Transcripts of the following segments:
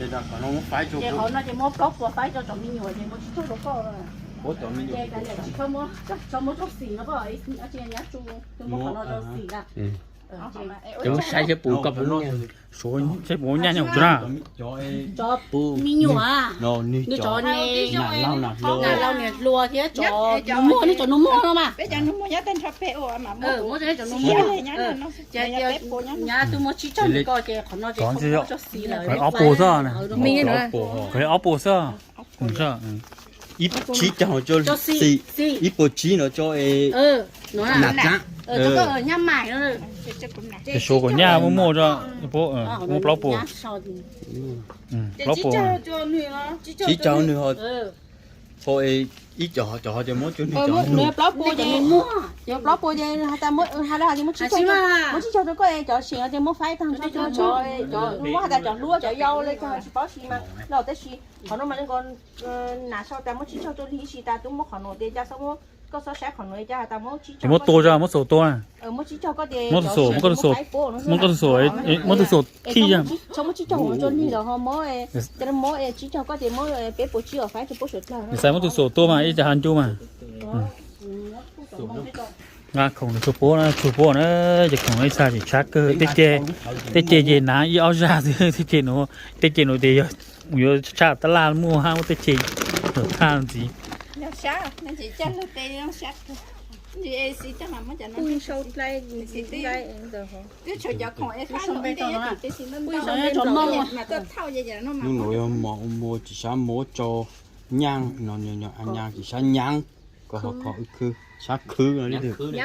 Ces qhov no ces muab plaub puas faib rau cov me nyuam ces muab tsib caug rau koj. Ces kav liam tsis txhob muab, txhob muab rau Xis no, koj tsis nyab tsu, tus muab qhov no rau Xis na. Saib seb puas, koj puas, saib puas nyaj nyaj tsu na. Cov me nyuam, nws cov ne, niam hluas thiab cov nus muag, nws cov nus muag no mas. Nyab tus muab tsib caug rau koj ces qhov no ces muab rau Xis lawm. Ob puas xwb, ob puas xwb. Ib tsib caug rau Xis, ib puas tsib no rau Nam Dlaab. Nyab mais no. Suav kom nyaj muaj muaj, muaj plaub puas. Plaub puas. Tsib caug nws ho, ho ib co, cov ho ces muab rau nws cov nus. Plaub puas ces, plaub puas ces has tas muab, has tas muab tsib caug, muab tsib caug rau koj es cov seem no ces muab faib tag nrho rau cov, cov muab has tas cov hluas cov yau li cas tsis paub si mas los tab sis qhov no mas nws ko, Nam sau tas muab tsib caug rau Lis ib si tas tub muab qhov nuav tias cas xob muab, koj xob saib qhov nuav cas has tas muab tsib caug, muab tua, muab xaus tua. Muab tsib caug koj tias, muab tus xaus, muab koj tus xaus, muab tus xaus, muab tus xaus thij, txhob muab tsib caug rau Lis los ho muab, cas muab tsib caug koj tias muab peb puas tsib os faib rau puab suav dlawg. Xav muab tus xaus tua mas ib co ha ncu mas. Nqa khoom txhua puab na, txhua puab na, ces khoom ib txha tsis tshab kawg, tej ce ces hnav ib ob zaj xwb, tej ce nuav, tej ce nuav ces yog yuav tshaj tab laj muaj hab muab tej ce nuav thaj ntxiv. Hnub nuav yog mov ua mov tsis sab mov tso, nyaab no, nyaab tsis sab nyaab, ko ho ko khwb, sab khwb no li twg.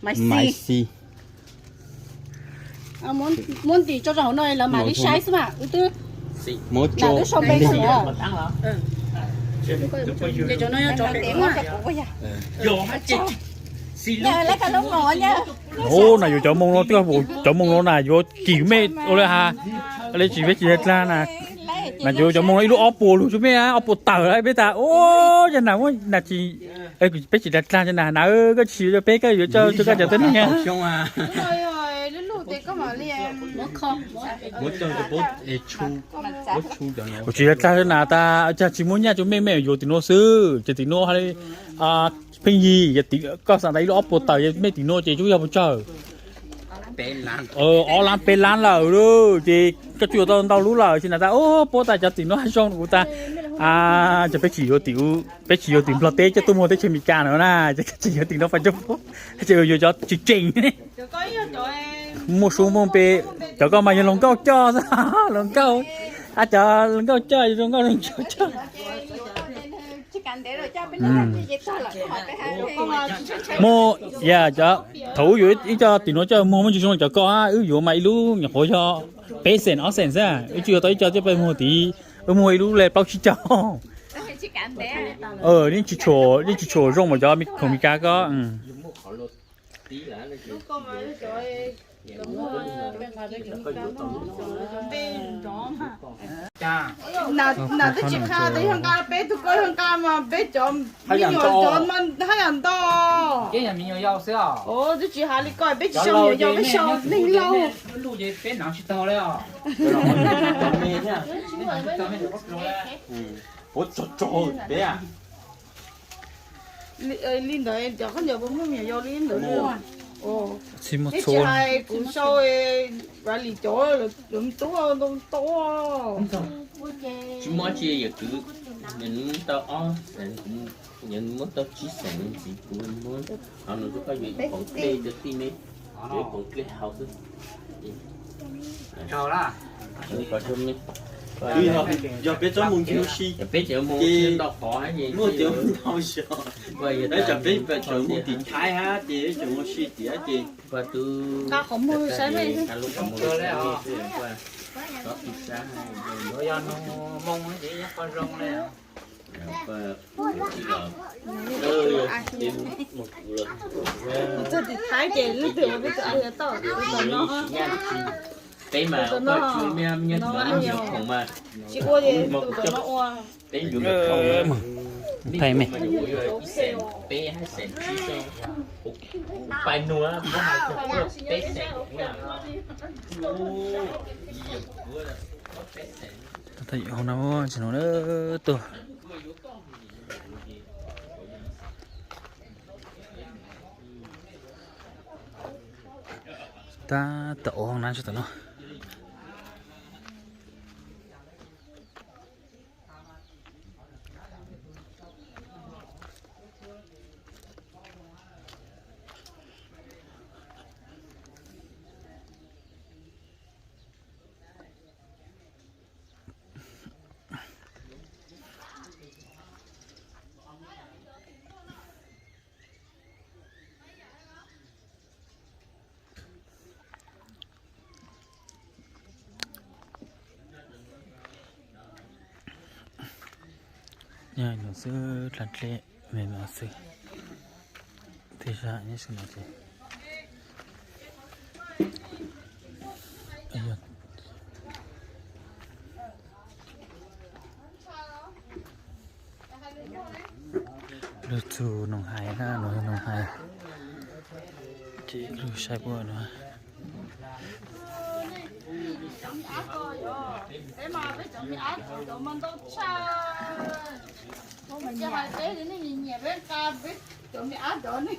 Maiv xis. Muab ntim tso rau hauv no lawv mam li saib xwb mas wb twb, muab tso, twb sau npe xwb. Ces cov no yog cov pem ua. Ub, na yuav cov moo no, cov moo no na yuav kim mej ua li has, li tsis peb tsis dlag na. Na yuav cov moo no ib lub ob puas lug tso mej, ob puas tawm peb tas, ub, yog na muab na tsis, peb tsis dlag dlag na, na koj tsis yuav peb, koj yuav tso koj cov tuab neeg. Kuv tsis dlag dlag na tas cas tsis muab nyaj tso mej, mej yuav tim nuav xwb, ces tim nuav hab li pheej yig, koj xav tas ib lub ob puas tawm mej tim nuav ces tsuas yog puas tsawg. Ob lab peb lab lawm lauj, ces koj tsuas yuav tau ntau lub lawm, tsis na tas, ub, puab tas cov tim nuav zoo kuv tas, ces peb tsis yuav tim, peb tsis yuav tim Nplog teb coj tuaj muag teb chaws Amelikas no na, ces koj tsis yuav tim nuav pab coj puab, ces yuav cov tsis tseem. Muaj sub muaj npe, cov koj mas yog hluas nkauj coj xwb, hluas nkauj, ab, cov hluas nkauj coj, zoo nkauj zoo nraug coj. Muaj, yog cov thaum wb yuav ib co tim nuav coj muag muaj ntsis zoo, cov koj wb yuav mas ib lub nyuam qhuav yog peb xees ob xees xwb, wb tsuas yuav tau ib co coj peb muag tid, wb muag ib lub le plaub tsib caug. Yeej tsis tshua zoo mas cov khoom Amelikas ko. Nas twb tsis qha tes yog nqa peb tug ko yog nqa mas peb cov me nyuam cov mas haj yam ntau. Twb tsis has li ko peb tsis sau me nyuam yau, peb sau neeg laug. Li ntawd cov koj ncaws puas muaj me nyuam yau li ntawd li? Tsis hais kuv sau li cov lawv tub ntau ntau. Tsis muaj tsi, yawm kwv, nws muab tau ob xees, nws muab tau tsib xees ntxiv, kuv muab qhov no rau koj yuav ib poom dlej rau tij neb, yuav ib poom dlej haus xwb. Yog peb txhob mus ncig ua si, peb tseem mus ntau qhov, muaj cov ntau zog, peb tseem mus tim Thaib hab ces peb tseem mus ua si tiav ces. Nqa qhov muag saib mej. Txog tim Thaib ces leej twg peb tau no. Peb mas ua tsis ua, peb yuav thaij mej. Pais nua, peb xees. Tau yuav hauv no tsis nua tuag. Tab tom ua hauv na tsis tom no. Nyob no xwb, dlab dleb me me xwb. Tej zaj nyob sab no ces lug txug Noog Hais na, no Noog Hais. Ces lug saib puab no. Peb mas peb cov me ab cov mas ntau tshaj. Ces hais peb li nej nyiam nyiam peb nqa peb cov me ab cov ne.